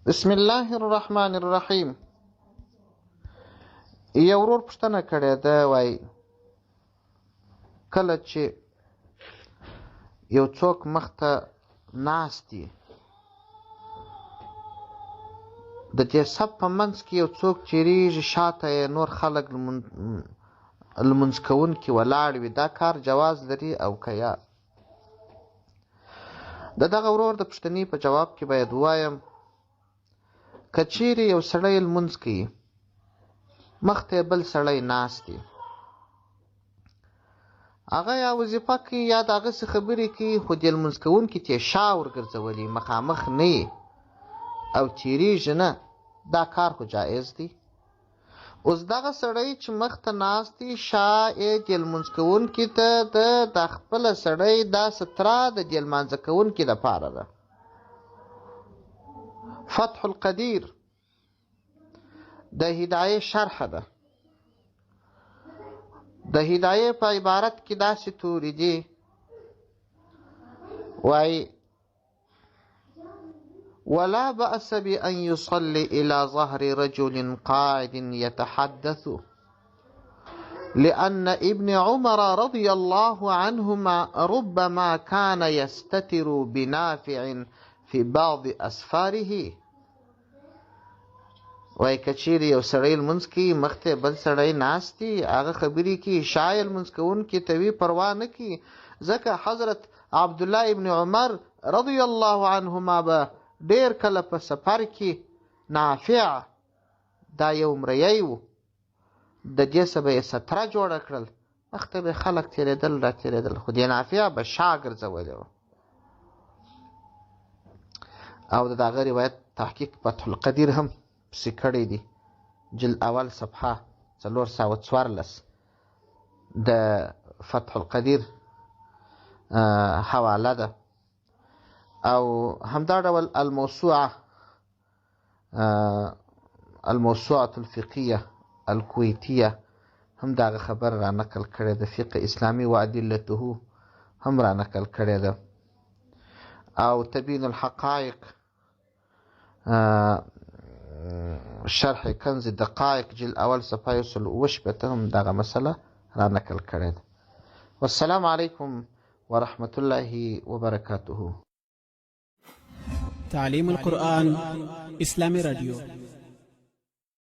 بسم الله الرحمن الرحیم. یو ورور پوښتنه کړې ده، وایي کله چې یو څوک مخته ناست دي، د دې صف په منځ کې یو څوک تېرېږي، شاته یې نور خلک لمونځ کوونکي ولاړ وي، دا کار جواز لري او که یا؟ د دغه ورور د پوښتنې په جواب کې باید ووایم، که چیرې یو سړی لمونځ کوي، مخته یې بل سړی ناست دی، هغه یا وظیفه کوي یا د هغسې خبرې کوي، خو دې لمونځ کوونکي ته یې شا ورګرځولې، مخامخ نه یي او تېرېږي نه، دا کار خو جایز دی. اوس دغه سړی چې مخته ناست دی، شا یې دې لمونځ کوونکي ته ده، دا خپله سړی دا ستره د دې لمانځه کوونکي دپاره ده. فتح القدیر د هدایې شرح ده. د هدایې په عبارت کې داسې توري دي، وایي ولا بأس بأن يصلي إلى ظهر رجل قاعد يتحدث، لأن ابن عمر رضي الله عنهما ربما كان يستتر بنافع في بعض أسفاره. وایي که چیرې یو سړی لمونځ کوي، مخته بل سړی ناست دی، هغه خبرې کوي، شا یې لمونځ کوونکي ته وي، پروا نه کوي، ځکه حضرت عبدالله ابن عمر رضی الله عنهما به ډېر کله په سفر کې نافع، دا یو مریی و، د دې څه به یې ستره جوړه کړل، مخته به خلک تېرېدل را تېرېدل، خو دې نافع به شا ګرځولې وه. او د دغه روایت تحقیق فتح القدیر هم پسې کړی دی، جلد اول صفحه 414 د فتح القدیر حواله ده. او همدا ډول الموسوعه الموسوعة الفقهية الكويتية هم دغه خبر را نقل کړې ده، فقه اسلامي و ادلته هم را نقل کړې ده، او تبین الحقائق شرح کنز دقایق جلد اول صفحه 167 هم دغه مسله را نقل کړې ده. والسلام علیکم ورحمة الله وبرکاته. تعلیم القرآن اسلامی رادیو.